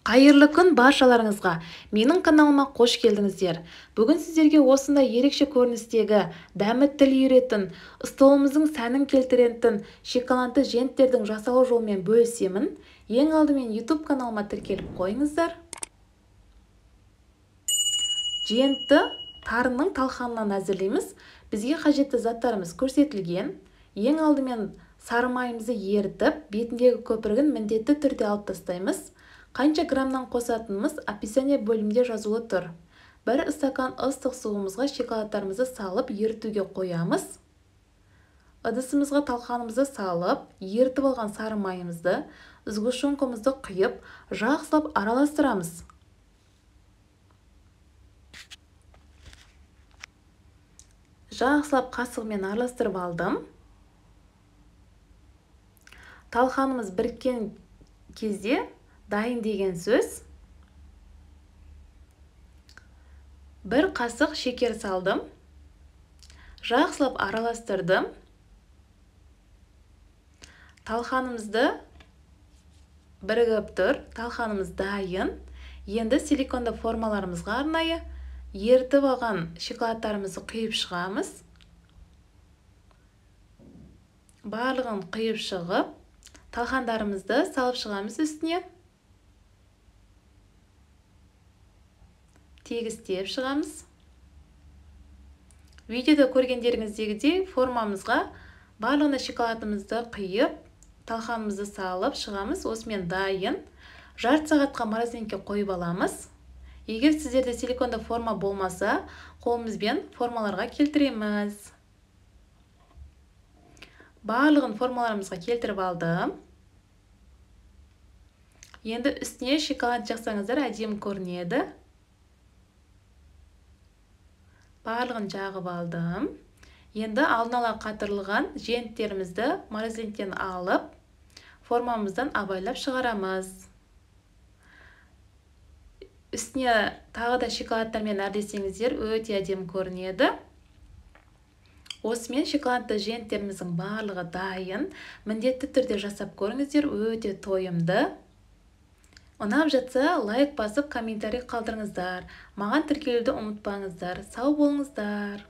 Қайырлы күн баршаларыңызға. Менің каналыма қош келдіңіздер. Бүгін сіздерге осындай ерекше көріністегі, дәмі тіл үйіретін, столымыздың сәнін келтіретін шоколадты женттердің жасалу жолымен бөлісемін. Ең алдымен YouTube каналыма тіркеліп қойыңыздар. Жентті тарының талқанынан әзірлейміз. Бізге қажетті заттарымыз көрсетілген. Ең алдымен сары майымызды ерітіп, бетіндегі көпірігін міндетті түрде алып тастаймыз. Қанша граммнан қосатынымыз описание бөлімінде жазулы тұр. Бір стакан ыстық суымызға шоколадтарымызды салып ерітуге қоямыз. Ыдысымызға талқанымызды салып, ерітіп алған сары майымызды, сгущенкамызды құйып, жақсылап араластырамыз. Жақсылап қасығымен араластырып алдым. Талқанымыз біріккен кезде дайын деген сөз. Бір қасық шекер салдым. Жақсылап араластырдым. Талқанымызды бірігіп тұр. Талқанымыз дайын. Енді силиконды формаларымызға арнайы ерітіп алған шоколадтарымызды құйып шығамыз. Барлығын құйып шығып, талқандарымызды салып шығамыз үстіне. Тегістеп шығамыз. Видеода көргендеріңіздегідей формамызға барлығына шоколадымызды құйып, талқанымызды салып шығамыз. Осымен дайын. Жарты сағатқа морозильникке қойып аламыз. Егер сіздерде силиконды форма болмаса, қолымызбен формаларға келтіреміз. Барлығын формаларымызға келтіріп алдым. Енді үстіне шоколад жақсаңыздар әдемі көрінеді. Барлығын жағып алдым. Енді алдын ала қатырылған женттерімізді морозильниктен алып, формамыздан абайлап шығарамыз. Үстіне тағы да шоколадтармен әрлесеңіздер өте әдемі көрінеді. Осымен шоколадты женттеріміздің барлығы дайын. Міндетті түрде жасап көріңіздер, өте тойымды. Ұнап жатса, лайк басып, комментарий қалдырыңыздар. Маған тіркелуді ұмытпаңыздар. Сау болыңыздар.